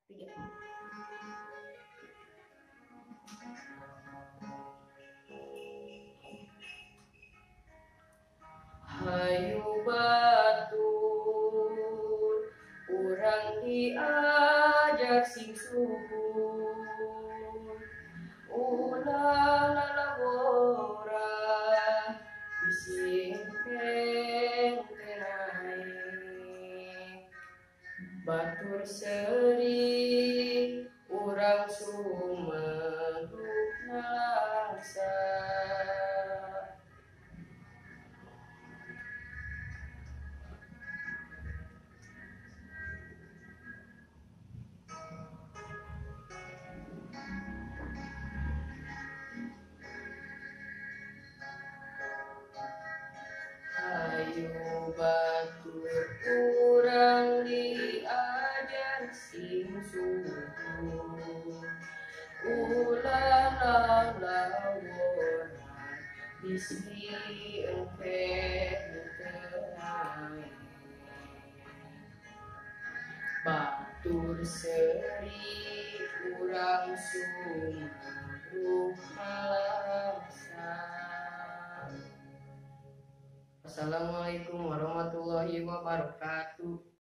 3. Hayu batur urang diajak sing suhur, ulah lalawora bisi engke naek. Batur seuri urang sumerup nalangsa. Hayu batur urang diajar sing suhur, ulah lalawora bisi engke naek. Batur seuri urang sumerup nalangsa. Assalamualaikum.